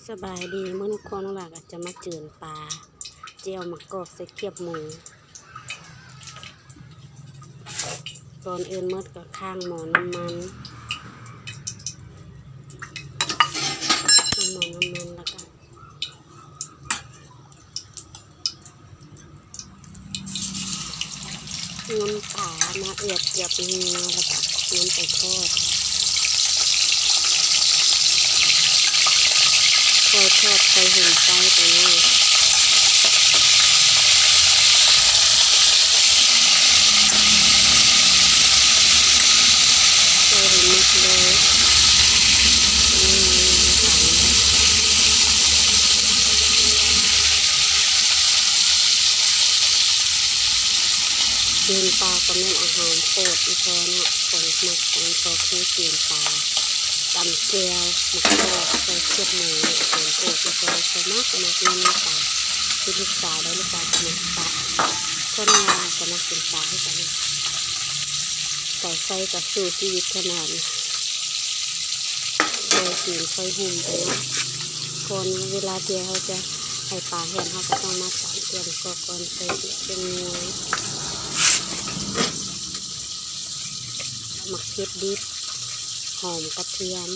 ສະບາຍດີ ມື້ນີ້ຄວາມລຳບາກກໍຈະມາຈືນປາ ແຈ່ວໝາກກອກໃສ່ຄຽບໝູ. ກ່ອນອື່ນໝົດກໍຄ້າງໝໍ້ນ້ຳມັນ ຄ້າງໝໍ້ນ້ຳມັນ ແລ້ວກໍ ນຳປາມາເອືອບເກືອບໃຫ້ງຽວ ແລ້ວກໍນຳໄປທອດ ຄ່ອຍທອດ ຄ່ອຍຮຸ່ມໄຟໄປເນາະ ໃສ່ໃຫ້ໝົດເລີຍ. ອືມ ຈືນປາກໍແມ່ນອາຫານໂປດອີ່ພໍ່ເນາະ ຂອງມັກຂອງພໍ່ຄືຈືນປາ ຕຳແຈ່ວ ໝາກກອກ ໃສ່ຄຽບໝູ ອາຫານໂປດອີ່ພໍ່ ຂ້ອຍມັກ ມັກເມນູປາ ຄືລູກສາວໄດ໋ ລູກສາວກໍມັກປາ ຄົນງາມກໍມັກກິນປາຄືກັນ ໄປໃສກໍສູ້ຊີວິດຂະໜາດນີ້. ຄ່ອຍກິນຄ່ອຍຮຸ່ມໄປເນາະ ກ່ອນເວລາທີ່ເຮົາຈະໃຫ້ປາແຫ້ງ ເຮົາກໍຕ້ອງມາຕຳແຈ່ວໝາກກອກກ່ອນ ໃສ່ເກືອ ແປ້ງນົວ ໝາກເຜັດດິບ ຫອມກະທຽມ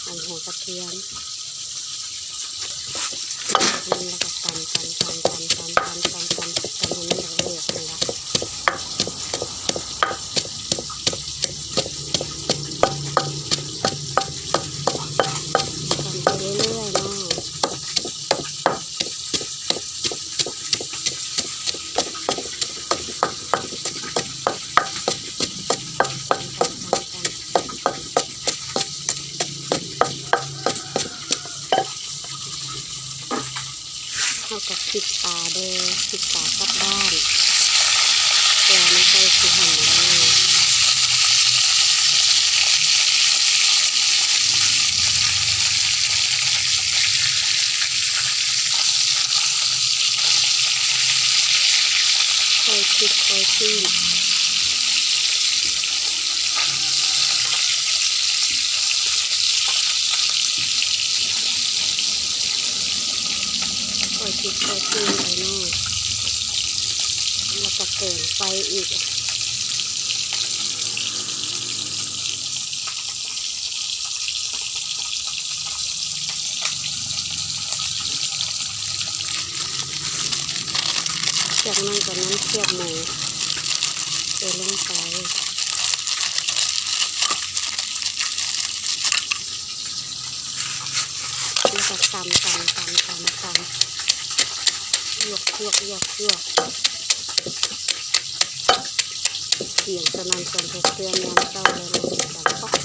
ຫອມຫົວກະທຽມ ແລ້ວກໍຕຳໆໆໆໆ ໃຫ້ມັນລະເອີຍຫັ້ນລະ. ຕຳໄປເລື້ອຍໆເນາະ ຕຳໆໆໆ ເຮົາກໍພິກປາເດີ ພິກປາກັບດ້ານ ເພື່ອມັນໃກ້ຊິຫອມແລ້ວ. ຄ່ອຍພິກຄ່ອຍປີ້ງ ຄ່ອຍພິກຄ່ອຍປີ້ງໄປເນາະ ແລ້ວກໍເຕີມໄຟອີກ. ຈາກນັ້ນກໍນຳຄຽບໝູໃສ່ລົງໄປ ແລ້ວກໍຕຳໆໆໆ ຢວກໆໆ ສຽງສະໜັ່ນສັນສະເທືອນຍາມເຊົ້າເລີຍເນາະ ດັງປອກໆໆ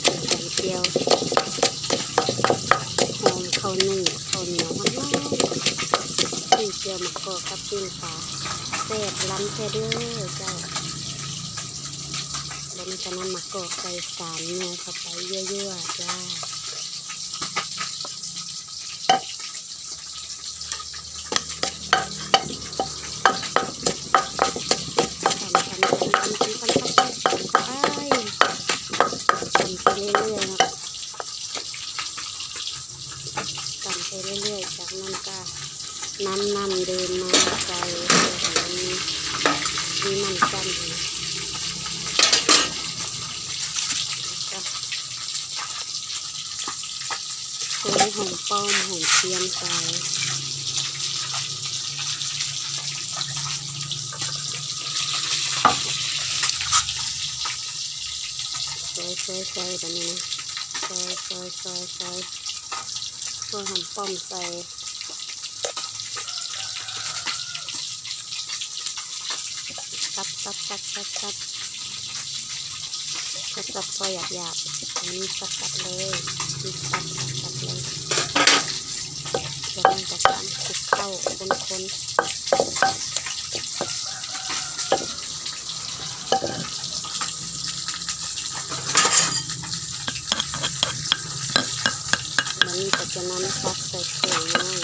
ເປັນຫອມແຈ່ວ ຫອມເຂົ້າໜຶ້ງ ເຂົ້າໜຽວຮ້ອນໆ ປີ້ງແຈ່ວໝາກກອກກັບປີ້ງປາ ແຊບລ້ຳແທ້ເດີເຈົ້າ. ບັດນີ້ກໍນຳໝາກກອກໃສ່ສາມໜ່ວຍເຂົ້າໄປ ຍົວໆ ຈ້າ. ຕຳໆໆໆໆ ຕຳໄປ ຕຳໄປເລື້ອຍໆເນາະ ຕຳໄປເລື້ອຍໆ ຈາກນັ້ນກໍນຳນ້ຳດື່ມມາໃສ່ ເພື່ອໃຫ້ມັນມີນ້ຳຈ້ຳ ແລ້ວກໍ ໂລຍຫອມປ້ອມ ຫອມທຽມໃສ່ ຊອຍໆໆ ແບບນີ້ນະ ຊອຍໆໆໆ ໂລຍຫອມປ້ອມໃສ່. ສັບໆໆໆໆ ສັບໆ ພໍຫຍາບໆ ອັນນີ້ສັບໆເລີຍ ສັບໆໆເລີຍ ຈາກນັ້ນກໍຕຳ ຄລຸກເຂົ້າ ຄົນໆ. ບັດນີ້ກໍຈະນຳຕັກໃສ່ຖ້ວຍນ້ອຍ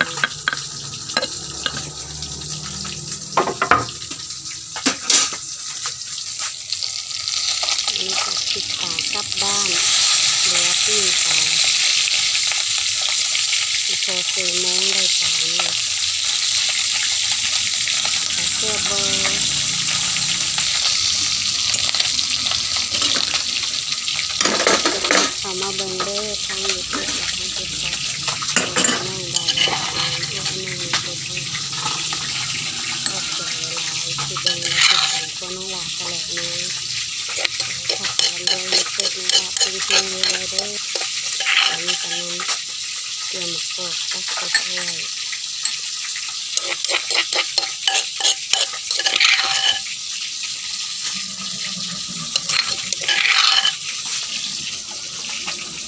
ອັນນີ້ກໍພິກປາກັບດ້ານ ຫຼືວ່າປີ້ງປາ. ພໍສີ່ໂມງໄດ້ປາເນາະ ຕາແຊບບໍ່? ເຂົ້າມາເບິ່ງເດີ ທາງຢູທູບ ແລະ ທາງຕິກຕັອກ ນ້ອງດາວ ພວກນ້ອງເຮັດໃຫ້ ຂອບໃຈຫຼາຍໆ ທີ່ເບິ່ງ ແລະ ຕິດຕາມພວກນ້ອງຫຼ້າຕະຫຼອດມາ. ຂໍໃຫ້ລຳລວຍ ມີໂຊກມີລາບ ເຮັງໆ ລວຍໆ ເດີ. ຕອນນີ້ກຳລັງຕຽມໝາກກອກ ຕັກໃສ່ຖ້ວຍ.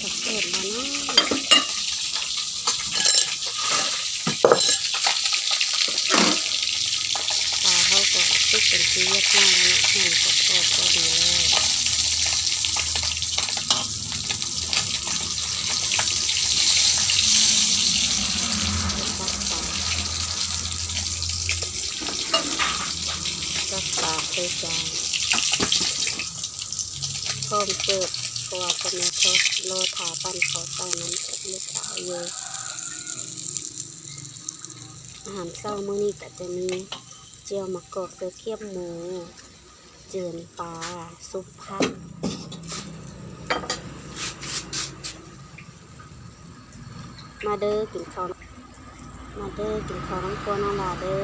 ຈະເປີດບໍ່ເນາະ? ປາເຮົາກໍສຸກເປັນທີ່ຮຽບຮ້ອຍແລ້ວເນາະ ແຫ້ງກອບໆ ພໍດີແລ້ວ. ຕັກປາ ຕັກປາໃສ່ຈານ ພ້ອມເສີບ ເພາະວ່າພໍ່ແມ່ເຂົາລໍຖ້າປັ້ນເຂົ້າເຕົ້ານຳລູກສາວຢູ່. ອາຫານເຊົ້າມື້ນີ້ກໍຈະມີ ຈ່ຽວໝາກກອກໃສ່ຄຽບໝູ, ເຈີນປາ, ຊຸບຜັກ. ມາເດີກິນເຂົ້າ, ມາເດີກິນເຂົ້ານຳຄົວນ້ອງຫຼ້າເດີ.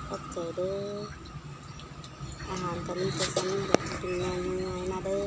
ຂອບໃຈເດີ. ອາຫານກໍມີແຕ່ສ່ຳນີ້ແຫຼະ ກິນງ່າຍຢູ່ງ່າຍ. ມາເດີ.